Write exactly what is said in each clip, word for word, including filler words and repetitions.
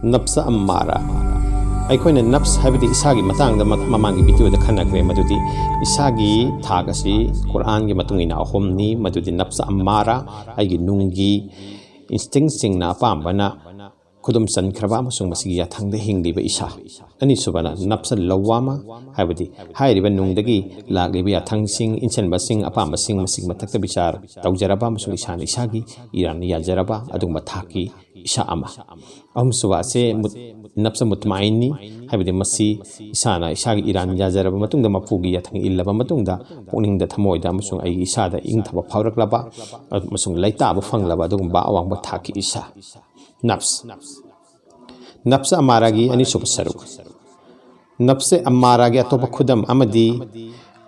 ꯅꯞꯁ ꯑꯝꯃꯥꯔꯥ꯫ ꯑꯩꯈꯣꯏꯅ ꯅꯞꯁ ꯍꯥꯏꯕꯗꯤ ꯏꯁꯥꯒꯤ ꯃꯇꯥꯡꯗ ꯃ-, ꯃꯃꯥꯡꯒꯤ ꯚꯤꯗꯤꯑꯣꯗ ꯈꯟꯅꯈ꯭ꯔꯦ꯫ ꯃꯗꯨꯗꯤ ꯏꯁꯥꯒꯤ ꯊꯥꯛ ꯑꯁꯤ ꯀꯨꯔꯥꯟꯒꯤ ꯃꯇꯨꯡ ꯏꯟꯅ ꯑꯍꯨꯝꯅꯤ꯫ ꯃꯗꯨꯗꯤ ꯅꯞꯁ ꯑꯝꯃꯥꯔꯥ, ꯑꯩꯒꯤ ꯅꯨꯡꯒꯤ ꯏꯟꯁꯇꯤꯡꯁꯤꯡꯅ, ꯑꯄꯥꯝꯕꯅ ꯈꯨꯗꯨꯝ ꯆꯟꯈ꯭ꯔꯕ ꯑꯃꯁꯨꯡ ꯃꯁꯤꯒꯤ ꯌꯥꯊꯪꯗ ꯍꯤꯡꯂꯤꯕ ꯏꯁꯥ꯫ ꯑꯅꯤꯁꯨꯕꯅ ꯅꯞꯁ ꯂꯧꯋꯥꯃ, ꯍꯥꯏꯕꯗꯤ ꯍꯥꯏꯔꯤꯕ ꯅꯨꯡꯗꯒꯤ ꯂꯥꯛꯂꯤꯕ ꯌꯥꯊꯪꯁꯤꯡ, ꯏꯟꯁꯤꯟꯕꯁꯤꯡ, ꯑꯄꯥꯝꯕꯁꯤꯡ ꯃꯁꯤꯒꯤ ꯃꯊꯛꯇ ꯕꯤꯆꯥꯔ ꯇꯧꯖꯔꯕ ꯑꯃꯁꯨꯡ ꯏꯁꯥꯅ ꯏꯁꯥꯒꯤ ꯏꯔꯥꯟ ꯌꯥꯖꯔꯕ ꯑꯗꯨꯒꯨꯝꯕ ꯊꯥꯛꯀꯤ ꯏꯁꯥ ꯑꯃ꯫ ꯑꯍꯨꯝꯁꯨꯕ ꯑꯁꯦ ꯃꯨꯠ-, ꯅꯞꯁ ꯃꯨꯠꯃꯥꯏꯟꯅꯤ, ꯍꯥꯏꯕꯗꯤ ꯃꯁꯤ ꯏꯁꯥꯅ ꯏꯁꯥꯒꯤ ꯏꯔꯥꯟ ꯌꯥꯖꯔꯕ ꯃꯇꯨꯡꯗ, ꯃꯄꯨꯒꯤ ꯌꯥꯊꯪ ꯏꯜꯂꯕ ꯃꯇꯨꯡꯗ, ꯄꯨꯛꯅꯤꯡꯗ, ꯊꯃꯣꯏꯗ ꯑꯃꯁꯨꯡ ꯑꯩꯒꯤ ꯏꯁꯥꯗ ꯏꯪꯊꯕ ꯐꯥꯎꯔꯛꯂꯕ ꯑꯃꯁꯨꯡ ꯂꯩꯇꯥꯕ ꯐꯪꯂꯕ ꯑꯗꯨꯒꯨꯝꯕ ꯑꯋꯥꯡꯕ ꯊꯥꯛꯀꯤ ꯏꯁꯥ꯫ ꯅꯞꯁ꯫ ꯅꯞꯁ ꯑꯃꯥꯔꯥꯒꯤ ꯑꯅꯤꯁꯨꯕ ꯁꯔꯨꯛ꯫ ꯅꯞꯁꯦ ꯑꯃꯥꯔꯥꯒꯤ ꯑꯇꯣꯞꯄ ꯈꯨꯗꯝ ꯑꯃꯗꯤ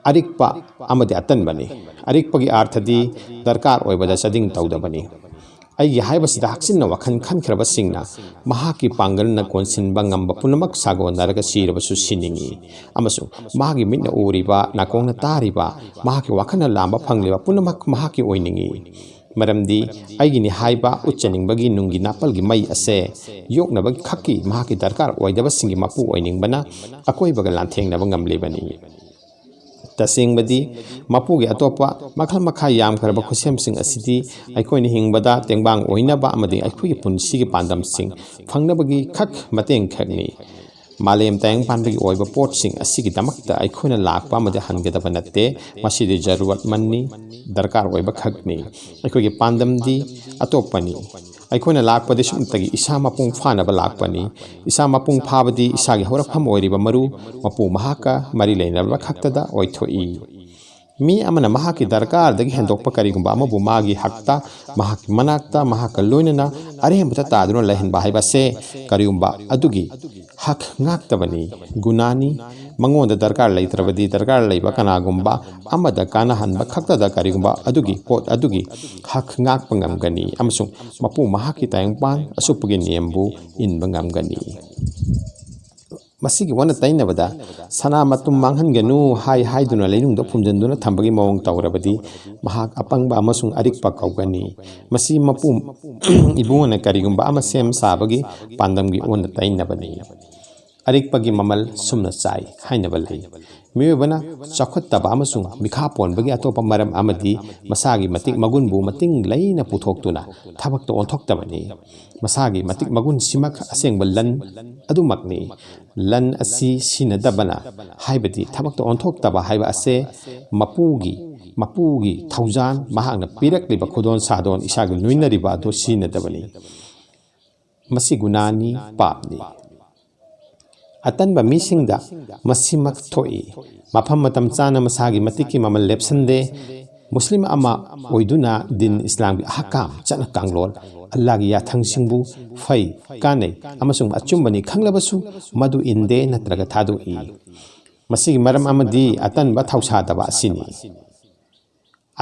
ꯑꯔꯤꯛꯄ ꯑꯃꯗꯤ ꯑꯇꯟꯕꯅꯤ꯫ ꯑꯔꯤꯛꯄꯒꯤ ꯑꯥꯔꯊꯗꯤ ꯗꯔꯀꯥꯔ ꯑꯣꯏꯕꯗ ꯆꯥꯗꯤꯡ ꯇꯧꯗꯕꯅꯤ꯫ ꯑꯩꯒꯤ ꯍꯥꯏꯕꯁꯤꯗ ꯍꯛꯆꯤꯟꯅ ꯋꯥꯈꯜ ꯈꯟꯈ꯭ꯔꯕꯁꯤꯡꯅ ꯃꯍꯥꯛꯀꯤ ꯄꯥꯡꯒꯜꯅ ꯀꯣꯟꯁꯤꯟꯕ ꯉꯝꯕ ꯄꯨꯝꯅꯃꯛ ꯁꯥꯒꯣꯟꯅꯔꯒ ꯁꯤꯔꯕꯁꯨ ꯁꯤꯅꯤꯡꯏ, ꯑꯃꯁꯨꯡ ꯃꯍꯥꯛꯀꯤ ꯃꯤꯠꯅ ꯎꯔꯤꯕ, ꯅꯥꯀꯣꯡꯅ ꯇꯥꯔꯤꯕ, ꯃꯍꯥꯛꯀꯤ ꯋꯥꯈꯜꯅ ꯂꯥꯝꯕ ꯐꯪꯂꯤꯕ ꯄꯨꯝꯅꯃꯛ ꯃꯍꯥꯛꯀꯤ ꯑꯣꯏꯅꯤꯡꯏ꯫ ꯃꯔꯝꯗꯤ ꯑꯩꯒꯤꯅꯤ ꯍꯥꯏꯕ ꯎꯠꯆꯅꯤꯡꯕꯒꯤ ꯅꯨꯡꯒꯤ ꯅꯥꯄꯜꯒꯤ ꯃꯩ ꯑꯁꯦ ꯌꯣꯛꯅꯕ ꯈꯛꯀꯤ ꯃꯍꯥꯛꯀꯤ ꯗꯔꯀꯥꯔ ꯑꯣꯏꯗꯕꯁꯤꯡꯒꯤ ꯃꯄꯨ ꯑꯣꯏꯅꯤꯡꯕꯅ ꯑꯀꯣꯏꯕꯒ ꯂꯥꯟꯊꯦꯡꯅꯕ ꯉꯝꯂꯤꯕꯅꯤ꯫ ꯇꯁꯦꯡꯕꯗꯤ, ꯃꯄꯨꯒꯤ ꯑꯇꯣꯞꯄ ꯃꯈꯜ ꯃꯈꯥ ꯌꯥꯝꯈ꯭ꯔꯕ ꯈꯨꯠꯁꯦꯝꯁꯤꯡ ꯑꯁꯤꯗꯤ ꯑꯩꯈꯣꯏꯅ ꯍꯤꯡꯕꯗ ꯇꯦꯡꯕꯥꯡ ꯑꯣꯏꯅꯕ ꯑꯃꯗꯤ ꯑꯩꯈꯣꯏꯒꯤ ꯄꯨꯟꯁꯤꯒꯤ ꯄꯥꯟꯗꯝꯁꯤꯡ ꯐꯪꯅꯕꯒꯤ ꯈꯛ ꯃꯇꯦꯡ ꯈꯛꯅꯤ꯫ ꯃꯥꯂꯦꯝ ꯇꯥꯏꯕꯪꯄꯥꯟꯕꯒꯤ ꯑꯣꯏꯕ ꯄꯣꯠꯁꯤꯡ ꯑꯁꯤꯒꯤꯗꯃꯛꯇ ꯑꯩꯈꯣꯏꯅ ꯂꯥꯛꯄ ꯑꯃꯗꯤ ꯍꯟꯒꯗꯕ ꯅꯠꯇꯦ꯫ ꯃꯁꯤꯗꯤ ꯖꯔꯨꯔꯠꯃꯟꯅꯤ, ꯗꯔꯀꯥꯔ ꯑꯣꯏꯕ ꯈꯛꯅꯤ꯫ ꯑꯩꯈꯣꯏꯒꯤ ꯄꯥꯟꯗꯝꯗꯤ ꯑꯇꯣꯞꯄꯅꯤ꯫ ꯑꯩꯈꯣꯏꯅ ꯂꯥꯛꯄꯗꯤ ꯁꯨꯞꯅꯇꯒꯤ ꯏꯁꯥ ꯃꯄꯨꯡ ꯐꯥꯅꯕ ꯂꯥꯛꯄꯅꯤ꯫ ꯏꯁꯥ ꯃꯄꯨꯡ ꯐꯥꯕꯗꯤ ꯏꯁꯥꯒꯤ ꯍꯧꯔꯛꯐꯝ ꯑꯣꯏꯔꯤꯕ ꯃꯔꯨ, ꯃꯄꯨ ꯃꯍꯥꯛꯀ ꯃꯔꯤ ꯂꯩꯅꯔꯕ ꯈꯛꯇꯗ ꯑꯣꯏꯊꯣꯛꯏ꯫ ꯃꯤ ꯑꯃꯅ ꯃꯍꯥꯛꯀꯤ ꯗꯔꯀꯥꯔꯗꯒꯤ ꯍꯦꯟꯗꯣꯛꯄ ꯀꯔꯤꯒꯨꯝꯕ ꯑꯃꯕꯨ ꯃꯥꯒꯤ ꯍꯛꯇ, ꯃꯍꯥꯛꯀꯤ ꯃꯅꯥꯛꯇ, ꯃꯍꯥꯛꯀ ꯂꯣꯏꯅꯅ ꯑꯔꯦꯝꯕꯗ ꯇꯥꯗꯨꯅ ꯂꯩꯍꯟꯕ ꯍꯥꯏꯕ ꯑꯁꯦ ꯀꯔꯤꯒꯨꯝꯕ ꯑꯗꯨꯒꯤ ꯍꯛ ꯉꯥꯛꯇꯕꯅꯤ, ꯒꯨꯅꯥꯅꯤ꯫ ꯃꯉꯣꯟꯗ ꯗꯔꯀꯥꯔ ꯂꯩꯇ꯭ꯔꯕꯗꯤ, ꯗꯔꯀꯥꯔ ꯂꯩꯕ ꯀꯅꯥꯒꯨꯝꯕ ꯑꯃꯗ ꯀꯥꯟꯅꯍꯟꯕ ꯈꯛꯇꯗ ꯀꯔꯤꯒꯨꯝꯕ ꯑꯗꯨꯒꯤ ꯄꯣꯠ ꯑꯗꯨꯒꯤ ꯍꯛ ꯉꯥꯛꯄ ꯉꯝꯒꯅꯤ ꯑꯃꯁꯨꯡ ꯃꯄꯨ ꯃꯍꯥꯛꯀꯤ ꯇꯥꯏꯕꯪꯄꯥꯟ ꯑꯁꯨꯞꯄꯒꯤ ꯅꯤꯌꯝꯕꯨ ꯏꯟꯕ ꯉꯝꯒꯅꯤ꯫ ꯃꯁꯤꯒꯤ ꯑꯣꯟꯅ ꯇꯩꯅꯕꯗ, ꯁꯅꯥ ꯃꯇꯨꯝ ꯃꯥꯡꯍꯟꯒꯅꯨ ꯍꯥꯏ ꯍꯥꯏꯗꯨꯅ ꯂꯩꯅꯨꯡꯗ ꯐꯨꯝꯖꯤꯟꯗꯨꯅ ꯊꯝꯕꯒꯤ ꯃꯑꯣꯡ ꯇꯧꯔꯕꯗꯤ, ꯃꯍꯥꯛ ꯑꯄꯪꯕ ꯑꯃꯁꯨꯡ ꯑꯔꯤꯛꯄ ꯀꯧꯒꯅꯤ꯫ ꯃꯁꯤ ꯃꯄꯨ ꯏꯕꯨꯡꯉꯣꯅ ꯀꯔꯤꯒꯨꯝꯕ ꯑꯃ ꯁꯦꯝ ꯁꯥꯕꯒꯤ ꯄꯥꯟꯗꯝꯒꯤ ꯑꯣꯟꯅ ꯇꯩꯅꯕꯅꯤ꯫ ꯑꯔꯤꯛꯄꯒꯤ ꯃꯃꯜ ꯁꯨꯝꯅ ꯆꯥꯏ ꯍꯥꯏꯅꯕ ꯂꯩ꯫ ꯃꯤꯑꯣꯏꯕꯅ ꯆꯥꯎꯈꯠꯇꯕ ꯑꯃꯁꯨꯡ ꯃꯤꯈꯥ ꯄꯣꯟꯕꯒꯤ ꯑꯇꯣꯞꯄ ꯃꯔꯝ ꯑꯃꯗꯤ ꯃꯁꯥꯒꯤ ꯃꯇꯤꯛ ꯃꯒꯨꯟꯕꯨ ꯃꯇꯤꯡ ꯂꯩꯅ ꯄꯨꯊꯣꯛꯇꯨꯅ ꯊꯕꯛꯇ ꯑꯣꯟꯊꯣꯛꯇꯕꯅꯤ꯫ ꯃꯁꯥꯒꯤ ꯃꯇꯤꯛ ꯃꯒꯨꯟꯁꯤꯃꯛ ꯑꯁꯦꯡꯕ ꯂꯟ ꯑꯗꯨꯃꯛꯅꯤ꯫ ꯂꯟ ꯑꯁꯤ ꯁꯤꯖꯤꯟꯅꯗꯕꯅ, ꯍꯥꯏꯕꯗꯤ ꯊꯕꯛꯇ ꯑꯣꯟꯊꯣꯛꯇꯕ ꯍꯥꯏꯕ ꯑꯁꯦ ꯃꯄꯨꯒꯤ, ꯃꯄꯨꯒꯤ ꯊꯧꯖꯥꯜ, ꯃꯍꯥꯛꯅ ꯄꯤꯔꯛꯂꯤꯕ ꯈꯨꯗꯣꯜ ꯁꯥꯗꯣꯜ, ꯏꯁꯥꯒ ꯂꯣꯏꯅꯔꯤꯕ ꯑꯗꯨ ꯁꯤꯖꯤꯟꯅꯗꯕꯅꯤ꯫ ꯃꯁꯤ ꯒꯨꯅꯥꯅꯤ, ꯄꯥꯞꯅꯤ꯫ ꯑꯇꯟꯕ ꯃꯤꯁꯤꯡꯗ ꯃꯁꯤꯃꯛ ꯊꯣꯛꯏ꯫ ꯃꯐꯝ ꯃꯇꯝ ꯆꯥꯅ ꯃꯁꯥꯒꯤ ꯃꯇꯤꯛꯀꯤ ꯃꯃꯜ ꯂꯦꯞꯁꯟꯗꯦ꯫ ꯃꯨꯁꯂꯤꯝ ꯑꯃ ꯑꯣꯏꯗꯨꯅ ꯗꯤꯟ ꯏꯁꯂꯥꯝꯒꯤ ꯑꯍꯀꯥꯝ, ꯆꯠꯅ ꯀꯥꯡꯂꯣꯟ, ꯑꯜꯂꯥꯍꯒꯤ ꯌꯥꯊꯪꯁꯤꯡꯕꯨ ꯐꯩ, ꯀꯥꯟꯅꯩ ꯑꯃꯁꯨꯡ ꯑꯆꯨꯝꯕꯅꯤ ꯈꯪꯂꯕꯁꯨ ꯃꯗꯨ ꯏꯟꯗꯦ ꯅꯠꯇ꯭ꯔꯒ ꯊꯥꯗꯣꯛꯏ꯫ ꯃꯁꯤꯒꯤ ꯃꯔꯝ ꯑꯃꯗꯤ ꯑꯇꯟꯕ ꯊꯧꯁꯥꯗꯕ ꯑꯁꯤꯅꯤ꯫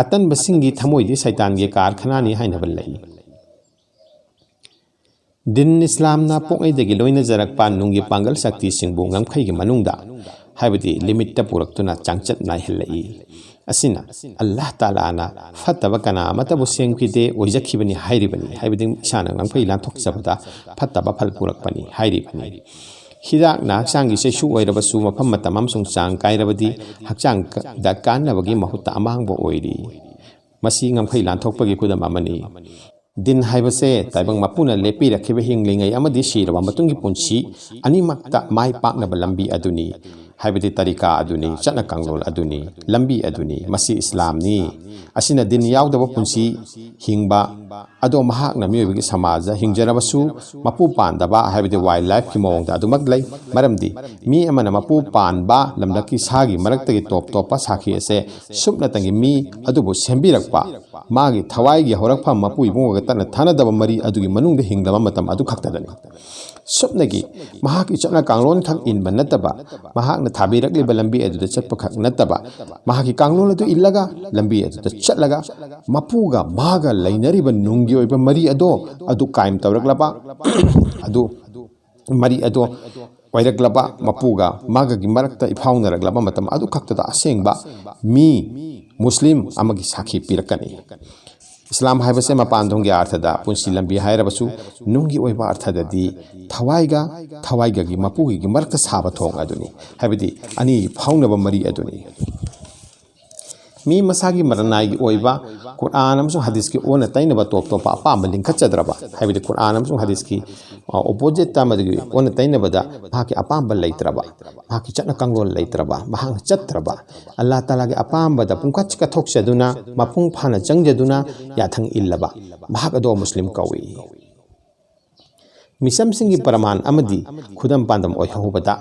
ꯑꯇꯟꯕꯁꯤꯡꯒꯤ ꯊꯃꯣꯏꯗꯤ ꯁꯩꯇꯥꯟꯒꯤ ꯀꯥꯔꯈꯅꯥꯅꯤ ꯍꯥꯏꯅꯕ ꯂꯩ꯫ ꯗꯤꯟ ꯏꯁꯂꯥꯝꯅ ꯄꯣꯛꯉꯩꯗꯒꯤ ꯂꯣꯏꯅꯖꯔꯛꯄ ꯅꯨꯡꯒꯤ ꯄꯥꯡꯒꯜ ꯁꯛꯇꯤꯁꯤꯡꯕꯨ ꯉꯝꯈꯩꯒꯤ ꯃꯅꯨꯡꯗ, ꯍꯥꯏꯕꯗꯤ ꯂꯤꯃꯤꯠꯇ ꯄꯨꯔꯛꯇꯨꯅ ꯆꯥꯡꯆꯠ ꯅꯥꯏꯍꯜꯂꯛꯏ꯫ ꯑꯁꯤꯅ ꯑꯜꯂꯥꯍ ꯇꯥꯂꯥꯅ ꯐꯠꯇꯕ ꯀꯅꯥ ꯑꯃꯠꯇꯕꯨ ꯁꯦꯝꯈꯤꯗꯦ, ꯑꯣꯏꯖꯈꯤꯕꯅꯤ ꯍꯥꯏꯔꯤꯕꯅꯤ, ꯍꯥꯏꯕꯗꯤ ꯏꯁꯥꯅ ꯉꯝꯈꯩ ꯂꯥꯟꯊꯣꯛꯆꯕꯗ ꯐꯠꯇꯕ ꯐꯜ ꯄꯨꯔꯛꯄꯅꯤ ꯍꯥꯏꯔꯤꯕꯅꯤ꯫ ꯍꯤꯗꯥꯛꯅ ꯍꯛꯆꯥꯡꯒꯤ ꯆꯩꯁꯨ ꯑꯣꯏꯔꯕꯁꯨ, ꯃꯐꯝ ꯃꯇꯝ ꯑꯃꯁꯨꯡ ꯆꯥꯡ ꯀꯥꯏꯔꯕꯗꯤ ꯍꯛꯆꯥꯡꯗ ꯀꯥꯟꯅꯕꯒꯤ ꯃꯍꯨꯠꯇ ꯑꯃꯥꯡꯕ ꯑꯣꯏꯔꯤ꯫ ꯃꯁꯤ ꯉꯝꯈꯩ ꯂꯥꯟꯊꯣꯛꯄꯒꯤ ꯈꯨꯗꯝ ꯑꯃꯅꯤ꯫ ꯗꯤꯟ ꯍꯥꯏꯕꯁꯦ ꯇꯥꯏꯕꯪ ꯃꯄꯨꯅ ꯂꯦꯞꯄꯤꯔꯛꯈꯤꯕ ꯍꯤꯡꯂꯤꯉꯩ ꯑꯃꯗꯤ ꯁꯤꯔꯕ ꯃꯇꯨꯡꯒꯤ ꯄꯨꯟꯁꯤ ꯑꯅꯤꯃꯛꯇ ꯃꯥꯏ ꯄꯥꯛꯅꯕ ꯂꯝꯕꯤ ꯑꯗꯨꯅꯤ, ꯍꯥꯏꯕꯗꯤ ꯇꯔꯤꯀꯥ ꯑꯗꯨꯅꯤ, ꯆꯠꯅ ꯀꯥꯡꯂꯣꯟ ꯑꯗꯨꯅꯤ, ꯂꯝꯕꯤ ꯑꯗꯨꯅꯤ꯫ ꯃꯁꯤ ꯏꯁꯂꯥꯝꯅꯤ꯫ ꯑꯁꯤꯅ ꯗꯤꯟ ꯌꯥꯎꯗꯕ ꯄꯨꯟꯁꯤ ꯍꯤꯡꯕ ꯑꯗꯣ ꯃꯍꯥꯛꯅ ꯃꯤꯑꯣꯏꯕꯒꯤ ꯁꯃꯥꯖꯗ ꯍꯤꯡꯖꯔꯕꯁꯨ ꯃꯄꯨ ꯄꯥꯟꯗꯕ, ꯍꯥꯏꯕꯗꯤ ꯋꯥꯏꯜ ꯂꯥꯏꯐꯀꯤ ꯃꯑꯣꯡꯗ ꯑꯗꯨꯃꯛ ꯂꯩ꯫ ꯃꯔꯝꯗꯤ ꯃꯤ ꯑꯃꯅ ꯃꯄꯨ ꯄꯥꯟꯕ ꯂꯝꯂꯛꯀꯤ ꯁꯥꯒꯤ ꯃꯔꯛꯇꯒꯤ ꯇꯣꯞ ꯇꯣꯞꯄ ꯁꯥꯈꯤ ꯑꯁꯦ ꯁꯨꯞꯅꯇꯪꯒꯤ ꯃꯤ ꯑꯗꯨꯕꯨ ꯁꯦꯝꯕꯤꯔꯛꯄ, ꯃꯥꯒꯤ ꯊꯋꯥꯏꯒꯤ ꯍꯧꯔꯛꯐꯝ ꯃꯄꯨ ꯏꯕꯨꯡꯉꯣꯒ ꯇꯠꯅ ꯊꯥꯅꯗꯕ ꯃꯔꯤ ꯑꯗꯨꯒꯤ ꯃꯅꯨꯡꯗ ꯍꯤꯡꯂꯕ ꯃꯇꯝ ꯑꯗꯨ ꯈꯛꯇꯗꯅꯤ꯫ ꯁꯨꯞꯅꯒꯤ ꯃꯍꯥꯛꯀꯤ ꯆꯠꯅ ꯀꯥꯡꯂꯣꯟ ꯈꯛ ꯏꯟꯕ ꯅꯠꯇꯕ, ꯃꯍꯥꯛꯅ ꯊꯥꯕꯤꯔꯛꯂꯤꯕ ꯂꯝꯕꯤ ꯑꯗꯨꯗ ꯆꯠꯄ ꯈꯛ ꯅꯠꯇꯕ, ꯃꯍꯥꯛꯀꯤ ꯀꯥꯡꯂꯣꯟ ꯑꯗꯨ ꯏꯜꯂꯒ ꯂꯝꯕꯤ ꯑꯗꯨꯗ ꯆꯠꯂꯒ ꯃꯄꯨꯒ ꯃꯥꯒ ꯂꯩꯅꯔꯤꯕ ꯅꯨꯡꯒꯤ ꯑꯣꯏꯕ ꯃꯔꯤ ꯑꯗꯣ, ꯑꯗꯨ ꯀꯥꯏꯝ ꯇꯧꯔꯛꯂꯕ, ꯑꯗꯨ ꯃꯔꯤ ꯑꯗꯣ ꯑꯣꯏꯔꯛꯂꯕ ꯃꯄꯨꯒ ꯃꯥꯒꯒꯤ ꯃꯔꯛꯇ ꯏꯐꯥꯎꯅꯔꯛꯂꯕ ꯃꯇꯝ ꯑꯗꯨꯈꯛꯇꯗ ꯑꯁꯦꯡꯕ ꯃꯤ ꯃꯨꯁꯂꯤꯝ ꯑꯃꯒꯤ ꯁꯥꯈꯤ ꯄꯤꯔꯛꯀꯅꯤ꯫ ꯏꯁꯂꯥꯝ ꯍꯥꯏꯕꯁꯦ ꯃꯄꯥꯟꯊꯣꯡꯒꯤ ꯑꯥꯔꯊꯗ ꯄꯨꯟꯁꯤ ꯂꯝꯕꯤ ꯍꯥꯏꯔꯕꯁꯨ, ꯅꯨꯡꯒꯤ ꯑꯣꯏꯕ ꯑꯥꯔꯊꯗꯗꯤ ꯊꯋꯥꯏꯒ ꯊꯋꯥꯏꯒꯒꯤ ꯃꯄꯨꯒꯒꯤ ꯃꯔꯛꯇ ꯁꯥꯕ ꯊꯣꯡ ꯑꯗꯨꯅꯤ, ꯍꯥꯏꯕꯗꯤ ꯑꯅꯤ ꯐꯥꯎꯅꯕ ꯃꯔꯤ ꯑꯗꯨꯅꯤ꯫ ꯃꯤ ꯃꯁꯥꯒꯤ ꯃꯔꯅꯥꯏꯒꯤ ꯑꯣꯏꯕ ꯀꯨꯔꯥꯟ ꯑꯃꯁꯨꯡ ꯍꯗꯤꯁꯀꯤ ꯑꯣꯟꯅ ꯇꯩꯅꯕ ꯇꯣꯞ ꯇꯣꯞꯄ ꯑꯄꯥꯝꯕ ꯂꯤꯡꯈꯠꯆꯗ꯭ꯔꯕ, ꯍꯥꯏꯕꯗꯤ ꯀꯨꯔꯥꯟ ꯑꯃꯁꯨꯡ ꯍꯗꯤꯁꯀꯤ, ꯑ, ꯑꯣꯄꯣꯖꯤꯠꯇ ꯑꯃꯗꯒꯤ ꯑꯣꯟꯅ ꯇꯩꯅꯕꯗ ꯃꯍꯥꯛꯀꯤ ꯑꯄꯥꯝꯕ ꯂꯩꯇ꯭ꯔꯕ, ꯃꯍꯥꯛꯀꯤ ꯆꯠꯅ ꯀꯥꯡꯂꯣꯟ ꯂꯩꯇ꯭ꯔꯕ, ꯃꯍꯥꯛꯅ ꯆꯠꯇ꯭ꯔꯕ, ꯑꯜꯂꯥꯍ ꯇꯥꯂꯥꯒꯤ ꯑꯄꯥꯝꯕꯗ ꯄꯨꯡꯀꯠ ꯀꯠꯊꯣꯛꯆꯗꯨꯅ, ꯃꯄꯨꯡ ꯐꯥꯅ ꯆꯪꯖꯗꯨꯅ ꯌꯥꯊꯪ ꯏꯜꯂꯕ, ꯃꯍꯥꯛ ꯑꯗꯣ ꯃꯨꯁꯂꯤꯝ ꯀꯧꯏ꯫ ꯃꯤꯆꯝꯁꯤꯡꯒꯤ ꯄ꯭ꯔꯃꯥꯟ ꯑꯃꯗꯤ ꯈꯨꯗꯝ ꯄꯥꯟꯗꯝ ꯑꯣꯏꯍꯧꯕꯗ,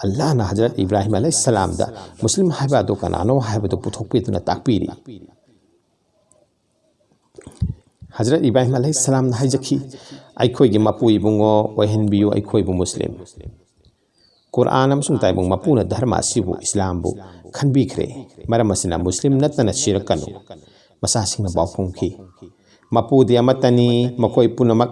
ꯑꯜꯂꯥꯍꯅ ꯍꯖꯔꯠ ꯏꯕ꯭ꯔꯥꯍꯤꯝ ꯑꯂꯩꯍꯤꯁꯁꯂꯥꯝꯗ ꯃꯨꯁꯂꯤꯝ ꯍꯥꯏꯕ ꯑꯗꯨ ꯀꯅꯥꯅꯣ ꯍꯥꯏꯕꯗꯨ ꯄꯨꯊꯣꯛꯄꯤꯗꯨꯅ ꯇꯥꯛꯄꯤꯔꯤ꯫ ꯍꯖꯔꯠ ꯏꯕ꯭ꯔꯥꯍꯤꯝ ꯑꯂꯩꯍꯤꯁꯁꯂꯥꯝꯅ ꯍꯥꯏꯖꯈꯤ, "ꯑꯩꯈꯣꯏꯒꯤ ꯃꯄꯨ ꯏꯕꯨꯡꯉꯣ, ꯑꯣꯏꯍꯟꯕꯤꯌꯨ ꯑꯩꯈꯣꯏꯕꯨ ꯃꯨꯁꯂꯤꯝ"꯫ ꯀꯨꯔꯥꯟ ꯑꯃꯁꯨꯡ ꯇꯥꯏꯕꯪ ꯃꯄꯨꯅ ꯙꯔꯃ ꯑꯁꯤꯕꯨ, ꯏꯁꯂꯥꯝꯕꯨ, ꯈꯟꯕꯤꯈ꯭ꯔꯦ꯫ ꯃꯔꯝ ꯑꯁꯤꯅ ꯃꯨꯁꯂꯤꯝ ꯅꯠꯇꯅ ꯁꯤꯔꯛꯀꯅꯨ꯫ ꯃꯆꯥꯁꯤꯡꯅ ꯄꯥꯎꯈꯨꯝꯈꯤ, "ꯃꯄꯨꯗꯤ ꯑꯃꯠꯇꯅꯤ, ꯃꯈꯣꯏ ꯄꯨꯝꯅꯃꯛ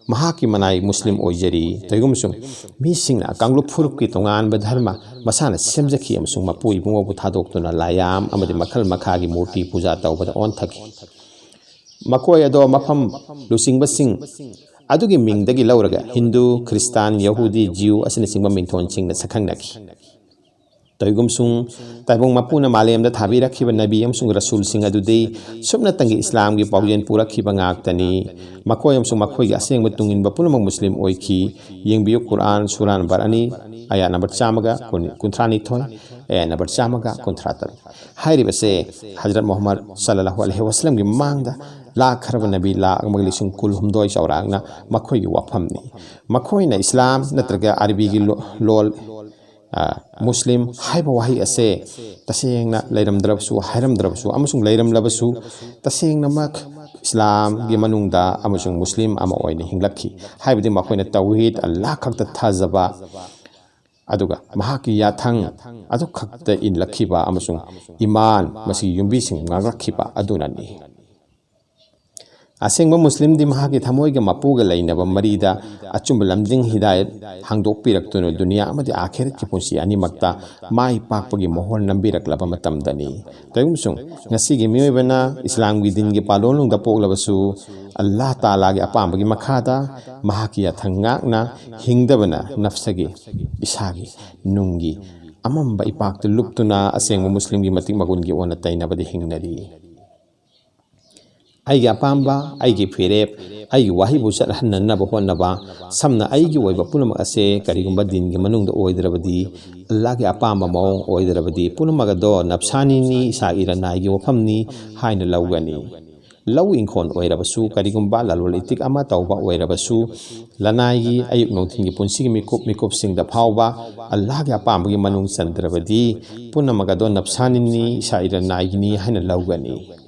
ꯃꯍꯥꯛꯀꯤ ꯃꯅꯥꯏ ꯃꯨꯁꯂꯤꯝ ꯑꯣꯏꯖꯔꯤ꯫ ꯇꯧꯏꯒꯨꯝꯁꯨꯡ ꯃꯤꯁꯤꯡꯅ ꯀꯥꯡꯂꯨꯞ ꯐꯨꯔꯨꯞꯀꯤ ꯇꯣꯉꯥꯟꯕ ꯙꯔꯃ ꯃꯁꯥꯅ ꯁꯦꯝꯖꯈꯤ ꯑꯃꯁꯨꯡ ꯃꯄꯨ ꯏꯕꯨꯡꯉꯣꯕꯨ ꯊꯥꯗꯣꯛꯇꯨꯅ ꯂꯥꯏꯌꯥꯝ ꯑꯃꯗꯤ ꯃꯈꯜ ꯃꯈꯥꯒꯤ ꯃꯨꯔꯇꯤ ꯄꯨꯖꯥ ꯇꯧꯕꯗ ꯑꯣꯟꯊꯈꯤ꯫ ꯃꯈꯣꯏ ꯑꯗꯣ ꯃꯐꯝ ꯂꯨꯆꯤꯡꯕꯁꯤꯡ ꯑꯗꯨꯒꯤ ꯃꯤꯡꯗꯒꯤ ꯂꯧꯔꯒ ꯍꯤꯟꯗꯨ, ꯈ꯭ꯔꯤꯁꯇꯥꯟ, ꯌꯍꯨꯗꯤ, ꯖꯤꯌꯨ ꯑꯁꯤꯅꯆꯤꯡꯕ ꯃꯤꯡꯊꯣꯟꯁꯤꯡꯅ ꯁꯛꯈꯪꯅꯈꯤ"꯫ ꯇꯧꯏꯒꯨꯝꯁꯨꯡ ꯇꯥꯏꯕꯪ ꯃꯄꯨꯅ ꯃꯥꯂꯦꯝꯗ ꯊꯥꯕꯤꯔꯛꯈꯤꯕ ꯅꯕꯤ ꯑꯃꯁꯨꯡ ꯔꯁꯨꯜꯁꯤꯡ ꯑꯗꯨꯗꯤ ꯁꯨꯞꯅꯇꯪꯒꯤ ꯏꯁꯂꯥꯝꯒꯤ ꯄꯥꯎꯖꯦꯜ ꯄꯨꯔꯛꯈꯤꯕ ꯉꯥꯛꯇꯅꯤ꯫ ꯃꯈꯣꯏ ꯑꯃꯁꯨꯡ ꯃꯈꯣꯏꯒꯤ ꯑꯁꯦꯡꯕ ꯇꯨꯡꯏꯟꯕ ꯄꯨꯝꯅꯃꯛ ꯃꯨꯁꯂꯤꯝ ꯑꯣꯏꯈꯤ꯫ ꯌꯦꯡꯕꯤꯌꯨ, ꯀꯨꯔꯥꯟ, ꯁꯨꯔꯥ ꯅꯝꯕꯔ ꯑꯅꯤ, ꯑꯌꯥ ꯅꯝꯕꯔ ꯆꯥꯝꯃꯒ ꯀꯨꯟ-, ꯀꯨꯟꯊ꯭ꯔꯥꯅꯤꯊꯣꯏ, ꯑꯌꯥ ꯅꯝꯕꯔ ꯆꯥꯝꯃꯒ ꯀꯨꯟꯊ꯭ꯔꯥ ꯇꯔꯨꯛ꯫ ꯍꯥꯏꯔꯤꯕꯁꯦ ꯍꯖꯔꯠ ꯃꯨꯍꯝꯃꯗ ꯁꯜꯂꯜꯂꯥꯍꯨ ꯑꯂꯩꯍꯤ ꯋꯥꯁꯜꯂꯝꯒꯤ ꯃꯃꯥꯡꯗ ꯂꯥꯛꯈ꯭ꯔꯕ ꯅꯕꯤ ꯂꯥꯛ ꯑꯃꯒ ꯂꯤꯁꯤꯡ ꯀꯨꯟꯍꯨꯝꯗꯣꯏ ꯆꯥꯎꯔꯥꯛꯅ ꯃꯈꯣꯏꯒꯤ ꯋꯥꯐꯝꯅꯤ꯫ ꯃꯈꯣꯏꯅ ꯏꯁꯂꯥꯝ ꯅꯠꯇ꯭ꯔꯒ ꯑꯔꯕꯤꯒꯤ ꯂꯣ-, ꯂꯣꯜ, ꯑ, ꯃꯨꯁꯂꯤꯝ ꯍꯥꯏꯕ ꯋꯥꯍꯩ ꯑꯁꯦ ꯇꯁꯦꯡꯅ ꯂꯩꯔꯝꯗ꯭ꯔꯕꯁꯨ, ꯍꯥꯏꯔꯝꯗ꯭ꯔꯕꯁꯨ ꯑꯃꯁꯨꯡ ꯂꯩꯔꯝꯂꯕꯁꯨ, ꯇꯁꯦꯡꯅꯃꯛ ꯏꯁꯂꯥꯝꯒꯤ ꯃꯅꯨꯡꯗ ꯑꯃꯁꯨꯡ ꯃꯨꯁꯂꯤꯝ ꯑꯃ ꯑꯣꯏꯅ ꯍꯤꯡꯂꯛꯈꯤ꯫ ꯍꯥꯏꯕꯗꯤ ꯃꯈꯣꯏꯅ ꯇꯧꯍꯤꯗ ꯑꯜꯂꯥꯍ ꯈꯛꯇ ꯊꯥꯖꯕ, ꯑꯗꯨꯒ ꯃꯍꯥꯛꯀꯤ ꯌꯥꯊꯪ ꯑꯗꯨꯈꯛꯇ ꯏꯟꯂꯛꯈꯤꯕ ꯑꯃꯁꯨꯡ ꯏꯃꯥꯟ, ꯃꯁꯤꯒꯤ ꯌꯨꯝꯕꯤꯁꯤꯡ ꯉꯥꯛꯂꯛꯈꯤꯕ ꯑꯗꯨꯅꯅꯤ꯫ ꯑꯁꯦꯡꯕ ꯃꯨꯁꯂꯤꯝꯗꯤ ꯃꯍꯥꯛꯀꯤ ꯊꯃꯣꯏꯒ ꯃꯄꯨꯒ ꯂꯩꯅꯕ ꯃꯔꯤꯗ ꯑꯆꯨꯝꯕ ꯂꯝꯖꯤꯡ ꯍꯤꯗꯥꯌꯠ ꯍꯥꯡꯗꯣꯛꯄꯤꯔꯛꯇꯨꯅ ꯗꯨꯅꯤꯌꯥ ꯑꯃꯗꯤ ꯑꯥꯈꯤꯔꯠꯀꯤ ꯄꯨꯟꯁꯤ ꯑꯅꯤꯃꯛꯇ ꯃꯥꯏ ꯄꯥꯛꯄꯒꯤ ꯃꯣꯍꯣꯔ ꯅꯝꯕꯤꯔꯛꯂꯕ ꯃꯇꯝꯗꯅꯤ꯫ ꯇꯧꯏꯒꯨꯝꯁꯨꯡ, ꯉꯁꯤꯒꯤ ꯃꯤꯑꯣꯏꯕꯅ ꯏꯁꯂꯥꯝꯒꯤ ꯗꯤꯟꯒꯤ ꯄꯥꯂꯣꯟꯂꯣꯝꯗ ꯄꯣꯛꯂꯕꯁꯨ, ꯑꯜꯂꯥꯍ ꯇꯥꯂꯥꯒꯤ ꯑꯄꯥꯝꯕꯒꯤ ꯃꯈꯥꯗ ꯃꯍꯥꯛꯀꯤ ꯌꯥꯊꯪ ꯉꯥꯛꯅ ꯍꯤꯡꯗꯕꯅ ꯅꯐꯁꯒꯤ, ꯏꯁꯥꯒꯤ, ꯅꯨꯡꯒꯤ ꯑꯃꯝꯕ ꯏꯄꯥꯛꯇ ꯂꯨꯞꯇꯨꯅ ꯑꯁꯦꯡꯕ ꯃꯨꯁꯂꯤꯝꯒꯤ ꯃꯇꯤꯛ ꯃꯒꯨꯟꯒꯤ ꯑꯣꯟꯅ ꯇꯩꯅꯕꯗ ꯍꯤꯡꯅꯔꯤ꯫ ꯑꯩꯒꯤ ꯑꯄꯥꯝꯕ, ꯑꯩꯒꯤ ꯐꯤꯔꯦꯞ, ꯑꯩꯒꯤ ꯋꯥꯍꯩꯕꯨ ꯆꯠꯍꯟꯅꯅꯕ ꯍꯣꯠꯅꯕ, ꯁꯝꯅ ꯑꯩꯒꯤ ꯑꯣꯏꯕ ꯄꯨꯝꯅꯃꯛ ꯑꯁꯦ ꯀꯔꯤꯒꯨꯝꯕ ꯗꯤꯟꯒꯤ ꯃꯅꯨꯡꯗ ꯑꯣꯏꯗ꯭ꯔꯕꯗꯤ, ꯑꯜꯂꯥꯍꯒꯤ ꯑꯄꯥꯝꯕ ꯃꯑꯣꯡ ꯑꯣꯏꯗ꯭ꯔꯕꯗꯤ, ꯄꯨꯝꯅꯃꯛ ꯑꯗꯣ ꯅꯞꯁꯥꯅꯤꯅꯤ, ꯏꯁꯥ ꯏꯔꯅꯥꯏꯒꯤ ꯋꯥꯐꯝꯅꯤ ꯍꯥꯏꯅ ꯂꯧꯒꯅꯤ꯫ ꯂꯧ ꯏꯪꯈꯣꯜ ꯑꯣꯏꯔꯕꯁꯨ, ꯀꯔꯤꯒꯨꯝꯕ ꯂꯂꯣꯟ ꯏꯇꯤꯛ ꯑꯃ ꯇꯧꯕ ꯑꯣꯏꯔꯕꯁꯨ, ꯂꯅꯥꯏꯒꯤ ꯑꯌꯨꯛ ꯅꯨꯡꯊꯤꯜꯒꯤ ꯄꯨꯟꯁꯤꯒꯤ ꯃꯤꯀꯨꯞ ꯃꯤꯀꯨꯞꯁꯤꯡꯗ ꯐꯥꯎꯕ ꯑꯜꯂꯥꯍꯒꯤ ꯑꯄꯥꯝꯕꯒꯤ ꯃꯅꯨꯡ ꯆꯟꯗ꯭ꯔꯕꯗꯤ, ꯄꯨꯝꯅꯃꯛ ꯑꯗꯣ ꯅꯞꯁꯥꯅꯤꯅꯤ, ꯏꯁꯥ ꯏꯔꯅꯥꯏꯒꯤꯅꯤ ꯍꯥꯏꯅ ꯂꯧꯒꯅꯤ꯫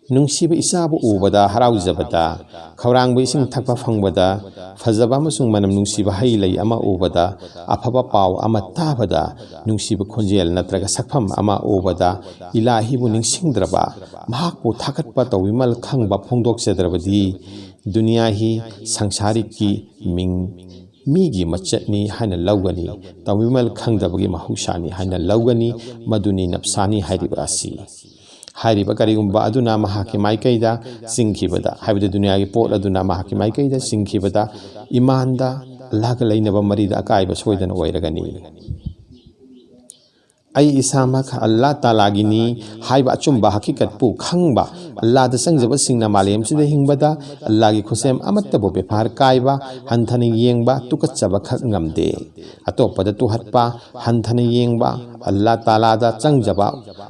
ꯅꯨꯡꯁꯤꯕ ꯏꯆꯥꯕꯨ ꯎꯕꯗ ꯍꯔꯥꯎꯖꯕꯗ, ꯈꯧꯔꯥꯡꯕ ꯏꯁꯤꯡ ꯊꯛꯄ ꯐꯪꯕꯗ, ꯐꯖꯕ ꯑꯃꯁꯨꯡ ꯃꯅꯝ ꯅꯨꯡꯁꯤꯕ ꯍꯩ ꯂꯩ ꯑꯃ ꯎꯕꯗ, ꯑꯐꯕ ꯄꯥꯎ ꯑꯃ ꯇꯥꯕꯗ, ꯅꯨꯡꯁꯤꯕ ꯈꯣꯟꯖꯦꯜ ꯅꯠꯇ꯭ꯔꯒ ꯁꯛꯐꯝ ꯑꯃ ꯎꯕꯗ, ꯏꯂꯥꯍꯤꯕꯨ ꯅꯤꯡꯁꯤꯡꯗ꯭ꯔꯕ, ꯃꯍꯥꯛꯄꯨ ꯊꯥꯒꯠꯄ ꯇꯧꯕꯤꯃꯜ ꯈꯪꯕ ꯐꯣꯡꯗꯣꯛꯆꯗ꯭ꯔꯕꯗꯤ, ꯗꯨꯅꯤꯌꯥ ꯍꯤ ꯁꯪꯁꯥꯔꯤꯛꯀꯤ ꯃꯤꯡ ꯃꯤꯒꯤ ꯃꯆꯠꯅꯤ ꯍꯥꯏꯅ ꯂꯧꯒꯅꯤ, ꯇꯧꯕꯤꯃꯜ ꯈꯪꯗꯕꯒꯤ ꯃꯍꯧꯁꯥꯅꯤ ꯍꯥꯏꯅ ꯂꯧꯒꯅꯤ꯫ ꯃꯗꯨꯅꯤ ꯅꯞꯁꯥꯅꯤ ꯍꯥꯏꯔꯤꯕ ꯑꯁꯤ꯫ ꯍꯥꯏꯔꯤꯕ ꯀꯔꯤꯒꯨꯝꯕ ꯑꯗꯨꯅ ꯃꯍꯥꯛꯀꯤ ꯃꯥꯏꯀꯩꯗ ꯆꯤꯡꯈꯤꯕꯗ, ꯍꯥꯏꯕꯗꯤ ꯗꯨꯅꯤꯌꯥꯒꯤ ꯄꯣꯠ ꯑꯗꯨꯅ ꯃꯍꯥꯛꯀꯤ ꯃꯥꯏꯀꯩꯗ ꯆꯤꯡꯈꯤꯕꯗ, ꯏꯃꯥꯟꯗ, ꯑꯜꯂꯥꯍꯒ ꯂꯩꯅꯕ ꯃꯔꯤꯗ ꯑꯀꯥꯏꯕ ꯁꯣꯏꯗꯅ ꯑꯣꯏꯔꯒꯅꯤ꯫ ꯑꯩ ꯏꯁꯥꯃꯛ ꯑꯜꯂꯥꯍ ꯇꯥꯂꯥꯒꯤꯅꯤ ꯍꯥꯏꯕ ꯑꯆꯨꯝꯕ ꯍꯀꯤꯀꯠꯄꯨ ꯈꯪꯕ, ꯑꯜꯂꯥꯍꯗ ꯆꯪꯖꯕꯁꯤꯡꯅ ꯃꯥꯂꯦꯝꯁꯤꯗ ꯍꯤꯡꯕꯗ ꯑꯜꯂꯥꯍꯒꯤ ꯈꯨꯠꯁꯦꯝ ꯑꯃꯠꯇꯕꯨ ꯕꯦꯕꯥꯔ ꯀꯥꯏꯕ, ꯍꯟꯊꯅ ꯌꯦꯡꯕ, ꯇꯨꯀꯠꯆꯕ ꯈꯛ ꯉꯝꯗꯦ꯫ ꯑꯇꯣꯞꯄꯗ ꯇꯨꯍꯠꯄ, ꯍꯟꯊꯅ ꯌꯦꯡꯕ, ꯑꯜꯂꯥꯍ ꯇꯥꯂꯥꯗ ꯆꯪꯖꯕ,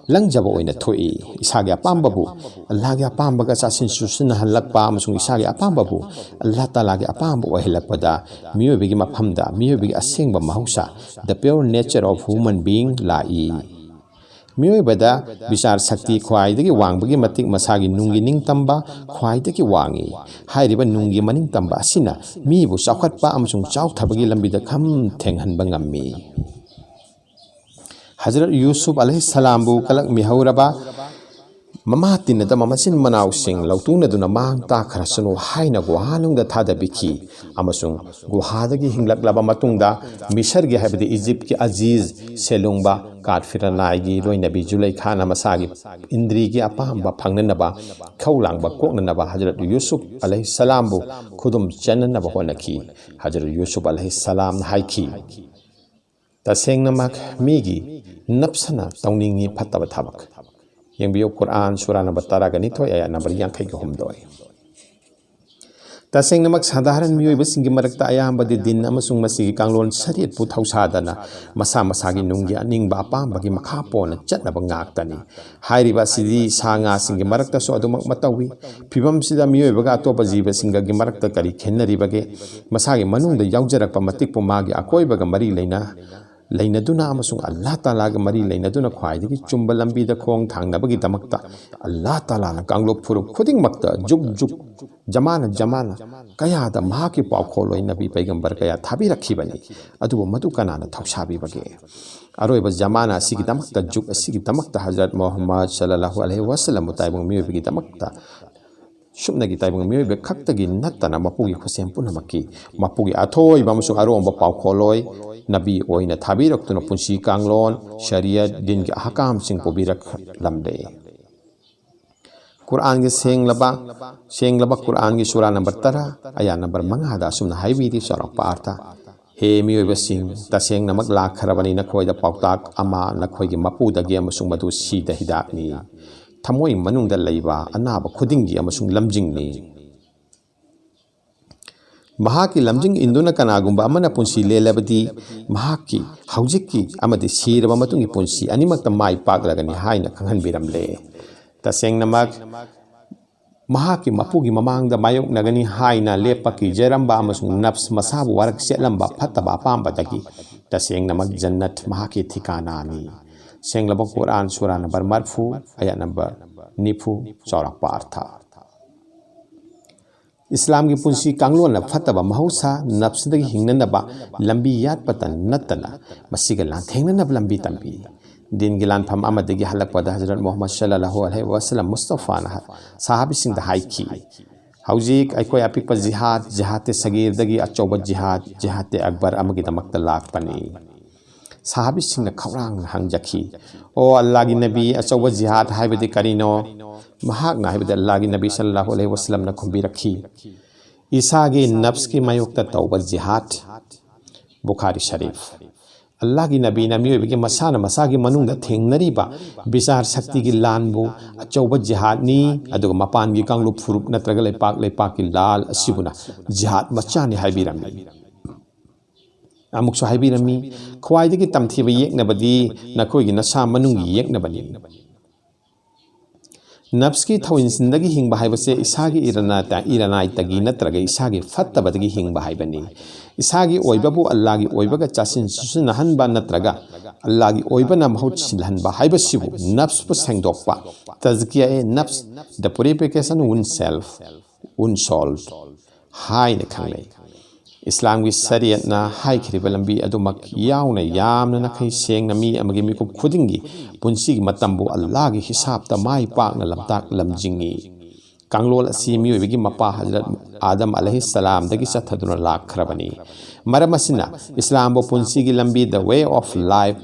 ꯂꯪꯖꯕ ꯑꯣꯏꯅ ꯊꯣꯛꯏ꯫ ꯏꯁꯥꯒꯤ ꯑꯄꯥꯝꯕꯕꯨ ꯑꯜꯂꯥꯍꯒꯤ ꯑꯄꯥꯝꯕꯒ ꯆꯥꯁꯤꯟ ꯆꯨꯁꯤꯟꯅꯍꯜꯂꯛꯄ ꯑꯃꯁꯨꯡ ꯏꯁꯥꯒꯤ ꯑꯄꯥꯝꯕꯕꯨ ꯑꯜꯂꯥꯍ ꯇꯥꯂꯥꯒꯤ ꯑꯄꯥꯝꯕ ꯑꯣꯏꯍꯜꯂꯛꯄꯗ, ꯃꯤꯑꯣꯏꯕꯒꯤ ꯃꯐꯝꯗ ꯃꯤꯑꯣꯏꯕꯒꯤ ꯑꯁꯦꯡꯕ ꯃꯍꯧꯁꯥ, the pure nature of human being, ꯂꯥꯛꯏ꯫ ꯃꯤꯑꯣꯏꯕꯗ ꯕꯤꯆꯥꯔ ꯁꯛꯇꯤ ꯈ꯭ꯋꯥꯏꯗꯒꯤ ꯋꯥꯡꯕꯒꯤ ꯃꯇꯤꯛ ꯃꯁꯥꯒꯤ ꯅꯨꯡꯒꯤ ꯅꯤꯡꯇꯝꯕ ꯈ꯭ꯋꯥꯏꯗꯒꯤ ꯋꯥꯡꯏ꯫ ꯍꯥꯏꯔꯤꯕ ꯅꯨꯡꯒꯤ ꯃꯅꯤꯡꯇꯝꯕ ꯑꯁꯤꯅ ꯃꯤꯕꯨ ꯆꯥꯎꯈꯠꯄ ꯑꯃꯁꯨꯡ ꯆꯥꯎꯊꯕꯒꯤ ꯂꯝꯕꯤꯗ ꯈꯝ ꯊꯦꯡꯍꯟꯕ ꯉꯝꯃꯤ꯫ ꯍꯖꯔꯠ ꯌꯨꯁꯨꯐ ꯑꯂꯩꯍꯤꯁꯁꯂꯥꯝꯕꯨ ꯀꯂꯛꯃꯤꯍꯧꯔꯕ ꯃꯃꯥ ꯇꯤꯟꯅꯗꯕ ꯃꯆꯤꯟ ꯃꯅꯥꯎꯁꯤꯡ ꯂꯧꯇꯨꯅꯗꯨꯅ ꯃꯥꯡ ꯇꯥꯛꯈ꯭ꯔꯁꯅꯨ ꯍꯥꯏꯅ ꯒꯨꯍꯥꯅꯨꯡꯗ ꯊꯥꯗꯕꯤꯈꯤ꯫ ꯑꯃꯁꯨꯡ ꯒꯨꯍꯥꯗꯒꯤ ꯍꯤꯡꯂꯛꯂꯕ ꯃꯇꯨꯡꯗ ꯃꯤꯁꯔꯒꯤ, ꯍꯥꯏꯕꯗꯤ ꯏꯖꯤꯞꯀꯤ ꯑꯖꯤꯖ ꯁꯦꯂꯨꯡꯕ ꯀꯥꯠ ꯐꯤꯔꯅꯥꯏꯒꯤ ꯂꯣꯏꯅꯕꯤ ꯖꯨꯂꯩꯈꯥꯅ ꯃꯁꯥꯒꯤ ꯏꯟꯗ꯭ꯔꯤꯒꯤ ꯑꯄꯥꯝꯕ ꯐꯪꯅꯅꯕ, ꯏꯈꯧ ꯂꯥꯡꯕ ꯀꯣꯛꯅꯅꯕ ꯍꯖꯔꯠ ꯌꯨꯁꯨꯞ ꯑꯂꯩꯍꯤꯁꯁꯂꯥꯝꯕꯨ ꯈꯨꯗꯨꯝ ꯆꯟꯅꯅꯕ ꯍꯣꯠꯅꯈꯤ꯫ ꯍꯖꯔꯠ ꯌꯨꯁꯨꯞ ꯑꯂꯩꯍꯤꯁꯁꯂꯥꯝꯅ ꯍꯥꯏꯈꯤ, "ꯇꯁꯦꯡꯅꯃꯛ ꯃꯤꯒꯤ ꯅꯞꯁꯅ ꯇꯧꯅꯤꯡꯉꯤ ꯐꯠꯇꯕ ꯊꯕꯛ"꯫ ꯌꯦꯡꯕꯤꯌꯨ, ꯀꯨꯔꯑꯥꯟ ꯁꯨꯔꯥ ꯅꯝꯕꯔ ꯇꯔꯥꯒ ꯅꯤꯊꯣꯏ, ꯑꯌꯥꯠ ꯅꯝꯕꯔ ꯌꯥꯡꯈꯩꯒ ꯍꯨꯝꯗꯣꯏ꯫ ꯇꯁꯦꯡꯅꯃꯛ ꯁꯥꯙꯥꯔꯟ ꯃꯤꯑꯣꯏꯕꯁꯤꯡꯒꯤ ꯃꯔꯛꯇ ꯑꯌꯥꯝꯕꯗꯤ ꯗꯤꯟ ꯑꯃꯁꯨꯡ ꯃꯁꯤꯒꯤ ꯀꯥꯡꯂꯣꯟ ꯁꯔꯤꯌꯠꯄꯨ ꯊꯧꯁꯥꯗꯅ ꯃꯁꯥ ꯃꯁꯥꯒꯤ ꯅꯨꯡꯒꯤ ꯑꯅꯤꯡꯕ ꯑꯄꯥꯝꯕꯒꯤ ꯃꯈꯥ ꯄꯣꯟꯅ ꯆꯠꯅꯕ ꯉꯥꯛꯇꯅꯤ꯫ ꯍꯥꯏꯔꯤꯕ ꯑꯁꯤꯗꯤ ꯁꯥ ꯉꯥꯁꯤꯡꯒꯤ ꯃꯔꯛꯇꯁꯨ ꯑꯗꯨꯃꯛ ꯃꯇꯧꯏ꯫ ꯐꯤꯕꯝꯁꯤꯗ ꯃꯤꯑꯣꯏꯕꯒ ꯑꯇꯣꯞꯄ ꯖꯤꯕꯁꯤꯡꯒꯒꯤ ꯃꯔꯛꯇ ꯀꯔꯤ ꯈꯦꯠꯅꯔꯤꯕꯒꯦ? ꯃꯁꯥꯒꯤ ꯃꯅꯨꯡꯗ ꯌꯥꯎꯖꯔꯛꯄ ꯃꯇꯤꯛꯄꯨ ꯃꯥꯒꯤ ꯑꯀꯣꯏꯕꯒ ꯃꯔꯤ ꯂꯩꯅ ꯂꯩꯅꯗꯨꯅ ꯑꯃꯁꯨꯡ ꯑꯜꯂꯥꯍ ꯇꯥꯂꯥꯒ ꯃꯔꯤ ꯂꯩꯅꯗꯨꯅ ꯈ꯭ꯋꯥꯏꯗꯒꯤ ꯆꯨꯝꯕ ꯂꯝꯕꯤꯗ ꯈꯣꯡ ꯊꯥꯡꯅꯕꯒꯤꯗꯃꯛꯇ ꯑꯜꯂꯥꯍ ꯇꯥꯂꯥꯅ ꯀꯥꯡꯂꯨꯞ ꯐꯨꯔꯨꯞ ꯈꯨꯗꯤꯡꯃꯛꯇ ꯖꯨꯛ ꯖꯨꯛ, ꯖꯃꯥꯅ ꯖꯃꯥꯅ ꯀꯌꯥꯗ ꯃꯍꯥꯛꯀꯤ ꯄꯥꯎꯈꯣꯜꯂꯣꯏ ꯅꯕꯤ ꯄꯩꯒꯝꯕꯔ ꯀꯌꯥ ꯊꯥꯕꯤꯔꯛꯈꯤꯕꯅꯤ꯫ ꯑꯗꯨꯕꯨ ꯃꯗꯨ ꯀꯅꯥꯅ ꯊꯧꯁꯥꯕꯤꯕꯒꯦ? ꯑꯔꯣꯏꯕ ꯖꯃꯥꯅ ꯑꯁꯤꯒꯤꯗꯃꯛꯇ, ꯖꯨꯛ ꯑꯁꯤꯒꯤꯗꯃꯛꯇ ꯍꯖꯔꯠ ꯃꯨꯍꯝꯃꯗ ꯁꯜꯂꯜꯂꯥꯍꯨ ꯑꯂꯩꯍꯤ ꯋꯁꯜꯂꯝꯕꯨ ꯇꯥꯏꯕꯪ ꯃꯤꯑꯣꯏꯕꯒꯤꯗꯃꯛꯇ ꯁꯨꯞꯅꯒꯤ ꯇꯥꯏꯕꯪ ꯃꯤꯑꯣꯏꯕ ꯈꯛꯇꯒꯤ ꯅꯠꯇꯅ ꯃꯄꯨꯒꯤ ꯈꯨꯠꯁꯦꯝ ꯄꯨꯝꯅꯃꯛꯀꯤ ꯃꯄꯨꯒꯤ ꯑꯊꯣꯏꯕ ꯑꯃꯁꯨꯡ ꯑꯔꯣꯝꯕ ꯄꯥꯎꯈꯣꯜꯂꯣꯏ ꯅꯕꯤ ꯑꯣꯏꯅ ꯊꯥꯕꯤꯔꯛꯇꯨꯅ ꯄꯨꯟꯁꯤ ꯀꯥꯡꯂꯣꯟ, ꯁꯔꯤꯌꯠ, ꯗꯤꯟꯒꯤ ꯑꯍꯀꯥꯝꯁꯤꯡ ꯄꯨꯕꯤꯔꯛꯂꯝꯂꯦ꯫ ꯀꯨꯔꯑꯥꯟꯒꯤ ꯁꯦꯡꯂꯕ, ꯁꯦꯡꯂꯕ ꯀꯨꯔꯑꯥꯟꯒꯤ ꯁꯨꯔꯥ ꯅꯝꯕꯔ ꯇꯔꯥ, ꯑꯌꯥꯠ ꯅꯝꯕꯔ ꯃꯉꯥꯗ ꯑꯁꯨꯝꯅ ꯍꯥꯏꯕꯤꯔꯤ, ꯆꯥꯎꯔꯥꯛꯄ ꯑꯥꯔꯊ, "ꯍꯦ ꯃꯤꯑꯣꯏꯕꯁꯤꯡ, ꯇꯁꯦꯡꯅꯃꯛ ꯂꯥꯛꯈ꯭ꯔꯕꯅꯤ ꯅꯈꯣꯏꯗ ꯄꯥꯎꯇꯥꯛ ꯑꯃ ꯅꯈꯣꯏꯒꯤ ꯃꯄꯨꯗꯒꯤ, ꯑꯃꯁꯨꯡ ꯃꯗꯨ ꯁꯤꯗ ꯍꯤꯗꯥꯛꯅꯤ, ꯊꯃꯣꯏ ꯃꯅꯨꯡꯗ ꯂꯩꯕ ꯑꯅꯥꯕ ꯈꯨꯗꯤꯡꯒꯤ ꯑꯃꯁꯨꯡ ꯂꯝꯖꯤꯡꯅꯤ"꯫ ꯃꯍꯥꯛꯀꯤ ꯂꯝꯖꯤꯡ ꯏꯟꯗꯨꯅ ꯀꯅꯥꯒꯨꯝꯕ ꯑꯃꯅ ꯄꯨꯟꯁꯤ ꯂꯦꯜꯂꯕꯗꯤ ꯃꯍꯥꯛꯀꯤ ꯍꯧꯖꯤꯛꯀꯤ ꯑꯃꯗꯤ ꯁꯤꯔꯕ ꯃꯇꯨꯡꯒꯤ ꯄꯨꯟꯁꯤ ꯑꯅꯤꯃꯛꯇ ꯃꯥꯏ ꯄꯥꯛꯂꯒꯅꯤ ꯍꯥꯏꯅ ꯈꯪꯍꯟꯕꯤꯔꯝꯂꯦ꯫ ꯇꯁꯦꯡꯅꯃꯛ ꯃꯍꯥꯛꯀꯤ ꯃꯄꯨꯒꯤ ꯃꯃꯥꯡꯗ ꯃꯥꯌꯣꯛꯅꯒꯅꯤ ꯍꯥꯏꯅ ꯂꯦꯞꯄ ꯀꯤꯖꯔꯝꯕ ꯑꯃꯁꯨꯡ ꯅꯐꯁ ꯃꯁꯥꯕꯨ ꯋꯥꯔꯛ ꯆꯦꯠꯂꯝꯕ ꯐꯠꯇꯕ ꯑꯄꯥꯝꯕꯗꯒꯤ ꯇꯁꯦꯡꯅꯃꯛ ꯖꯟꯅꯠ ꯃꯍꯥꯛꯀꯤ ꯊꯤꯀꯥꯅꯥꯅꯤ꯫ ꯁꯦꯡꯂꯕ ꯀꯨꯔꯑꯥꯟ ꯁꯨꯔꯥ ꯅꯝꯕꯔ ꯃꯔꯐꯨ, ꯑꯌꯥꯠ ꯅꯝꯕꯔ ꯅꯤꯐꯨ, ꯆꯥꯎꯔꯥꯛꯄ ꯑꯥꯔꯊ꯫ ꯏꯁꯂꯥꯝꯒꯤ ꯄꯨꯟꯁꯤ ꯀꯥꯡꯂꯣꯟꯅ ꯐꯠꯇꯕ ꯃꯍꯧꯁꯥ ꯅꯐꯁꯗꯒꯤ ꯍꯤꯡꯅꯅꯕ ꯂꯝꯕꯤ ꯌꯥꯠꯄꯇ ꯅꯠꯇꯅ ꯃꯁꯤꯒ ꯂꯥꯟꯊꯦꯡꯅꯅꯕ ꯂꯝꯕꯤ ꯇꯝꯕꯤ꯫ ꯗꯤꯟꯒꯤ ꯂꯥꯟꯐꯝ ꯑꯃꯗꯒꯤ ꯍꯜꯂꯛꯄꯗ ꯍꯖꯔꯠ ꯃꯨꯍꯝꯃꯗ ꯁꯜꯂꯜꯂꯥꯍꯨ ꯑꯂꯩꯍꯤ ꯋꯥꯁꯂꯝ ꯃꯨꯁꯇꯐꯥꯅ ꯁꯥꯍꯥꯕꯤꯁꯤꯡꯗ ꯍꯥꯏꯈꯤ, "ꯍꯧꯖꯤꯛ ꯑꯩꯈꯣꯏ ꯑꯄꯤꯛꯄ ꯖꯤꯍꯥꯗ, ꯖꯤꯍꯥꯗ ꯁꯒꯤꯔꯗꯒꯤ ꯑꯆꯧꯕ ꯖꯤꯍꯥꯗ, ꯖꯤꯍꯥꯗ ꯑꯛꯕꯔ ꯑꯃꯒꯤꯗꯃꯛꯇ ꯂꯥꯛꯄꯅꯤ"꯫ ꯁꯥꯍꯥꯕꯤꯁꯤꯡꯅ ꯈꯧꯔꯥꯡꯅ ꯍꯪꯖꯈꯤ, "ꯑꯣ ꯑꯜꯂꯥꯍꯒꯤ ꯅꯕꯤ, ꯑꯆꯧꯕ ꯖꯤꯍꯥꯗ ꯍꯥꯏꯕꯗꯤ ꯀꯔꯤꯅꯣ?" ꯃꯍꯥꯛꯅ ꯍꯥꯏꯕꯗꯤ, ꯑꯜꯂꯥꯍꯒꯤ ꯅꯕꯤ ꯁꯜꯂꯜꯂꯥꯍꯨ ꯑꯂꯩꯍꯤ ꯋꯥꯁꯂꯝꯅ ꯈꯨꯝꯕꯤꯔꯛꯈꯤ, "ꯏꯁꯥꯒꯤ ꯅꯐꯁꯀꯤ ꯃꯥꯌꯣꯛꯇ ꯇꯧꯕ ꯖꯤꯍꯥꯗ"꯫ ꯕꯨꯈꯥꯔꯤ ꯁꯔꯤꯐ꯫ ꯑꯜꯂꯥꯍꯒꯤ ꯅꯕꯤꯅ ꯃꯤꯑꯣꯏꯕꯒꯤ ꯃꯁꯥꯅ ꯃꯁꯥꯒꯤ ꯃꯅꯨꯡꯗ ꯊꯦꯡꯅꯔꯤꯕ ꯕꯤꯆꯥꯔ ꯁꯛꯇꯤꯒꯤ ꯂꯥꯟꯕꯨ ꯑꯆꯧꯕ ꯖꯤꯍꯥꯗꯅꯤ, ꯑꯗꯨꯒ ꯃꯄꯥꯟꯒꯤ ꯀꯥꯡꯂꯨꯞ ꯐꯨꯔꯨꯞ ꯅꯠꯇ꯭ꯔꯒ ꯂꯩꯄꯥꯛ ꯂꯩꯄꯥꯛꯀꯤ ꯂꯥꯜ ꯑꯁꯤꯕꯨꯅ ꯖꯤꯍꯥꯗ ꯃꯆꯥꯅꯤ ꯍꯥꯏꯕꯤꯔꯝꯃꯤ꯫ ꯑꯃꯨꯛꯁꯨ ꯍꯥꯏꯕꯤꯔꯝꯃꯤ, "ꯈ꯭ꯋꯥꯏꯗꯒꯤ ꯇꯝꯊꯤꯕ ꯌꯦꯛꯅꯕꯗꯤ ꯅꯈꯣꯏꯒꯤ ꯅꯁꯥ ꯃꯅꯨꯡꯒꯤ ꯌꯦꯛꯅꯕꯅꯤ"꯫ ꯅꯐꯁꯀꯤ ꯊꯧꯏꯟꯁꯤꯟꯗꯒꯤ ꯍꯤꯡꯕ ꯍꯥꯏꯕꯁꯦ ꯏꯁꯥꯒꯤ ꯏꯔꯅꯥꯏꯇ-, ꯏꯔꯅꯥꯏꯇꯒꯤ ꯅꯠꯇ꯭ꯔꯒ ꯏꯁꯥꯒꯤ ꯐꯠꯇꯕꯗꯒꯤ ꯍꯤꯡꯕ ꯍꯥꯏꯕꯅꯤ꯫ ꯏꯁꯥꯒꯤ ꯑꯣꯏꯕꯕꯨ ꯑꯜꯂꯥꯍꯒꯤ ꯑꯣꯏꯕꯒ ꯆꯥꯁꯤꯟ ꯆꯨꯁꯤꯟꯅꯍꯟꯕ ꯅꯠꯇ꯭ꯔꯒ ꯑꯜꯂꯥꯍꯒꯤ ꯑꯣꯏꯕꯅ ꯃꯍꯨꯠ ꯁꯤꯜꯍꯟꯕ ꯍꯥꯏꯕꯁꯤꯕꯨ ꯅꯐꯁꯄꯨ ꯁꯦꯡꯗꯣꯛꯄ, ꯇꯖꯀꯤꯌꯥ-ꯑꯦ ꯅꯐꯁ, the purification of oneself, own soul ꯍꯥꯏꯅ ꯈꯪꯅꯩ꯫ ꯏꯁꯂꯥꯝꯒꯤ ꯁꯔꯤꯌꯠꯅ ꯍꯥꯏꯈꯤꯕ ꯂꯝꯕꯤ ꯑꯗꯨꯃꯛ ꯌꯥꯎꯅ ꯌꯥꯝꯅ ꯅꯥꯈꯩ ꯁꯦꯡꯅ ꯃꯤ ꯑꯃꯒꯤ ꯃꯤꯀꯨꯞ ꯈꯨꯗꯤꯡꯒꯤ ꯄꯨꯟꯁꯤꯒꯤ ꯃꯇꯝꯕꯨ ꯑꯜꯂꯥꯍꯒꯤ ꯍꯤꯁꯥꯕꯇ ꯃꯥꯏ ꯄꯥꯛꯅ ꯂꯝꯇꯥꯛ ꯂꯝꯖꯤꯡꯏ꯫ ꯀꯥꯡꯂꯣꯟ ꯑꯁꯤ ꯃꯤꯑꯣꯏꯕꯒꯤ ꯃꯄꯥ ꯍꯖꯔꯠ ꯑꯥꯗꯝ ꯑꯂꯩꯍꯤ ꯁꯂꯥꯝꯗꯒꯤ ꯆꯠꯊꯗꯨꯅ ꯂꯥꯛꯈ꯭ꯔꯕꯅꯤ꯫ ꯃꯔꯝ ꯑꯁꯤꯅ ꯏꯁꯂꯥꯝꯕꯨ ꯄꯨꯟꯁꯤꯒꯤ ꯂꯝꯕꯤ, the way of life,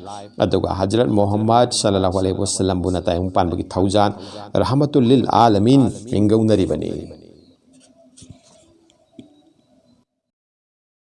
ꯑꯗꯨꯒ ꯍꯖꯔꯠ ꯃꯨꯍꯝꯃꯗ ꯁꯜꯂꯜꯂꯥꯍꯨ ꯑꯂꯩꯍꯤ ꯋꯥꯁꯂꯝꯕꯨꯅ ꯇꯥꯏꯕꯪ ꯄꯥꯟꯕꯒꯤ ꯊꯧꯖꯥꯜ, ꯔꯍꯃꯇꯨꯜ ꯂꯤꯜ ꯑꯥꯂꯃꯤꯟ, ꯃꯤꯡꯒꯧꯅꯔꯤꯕꯅꯤ꯫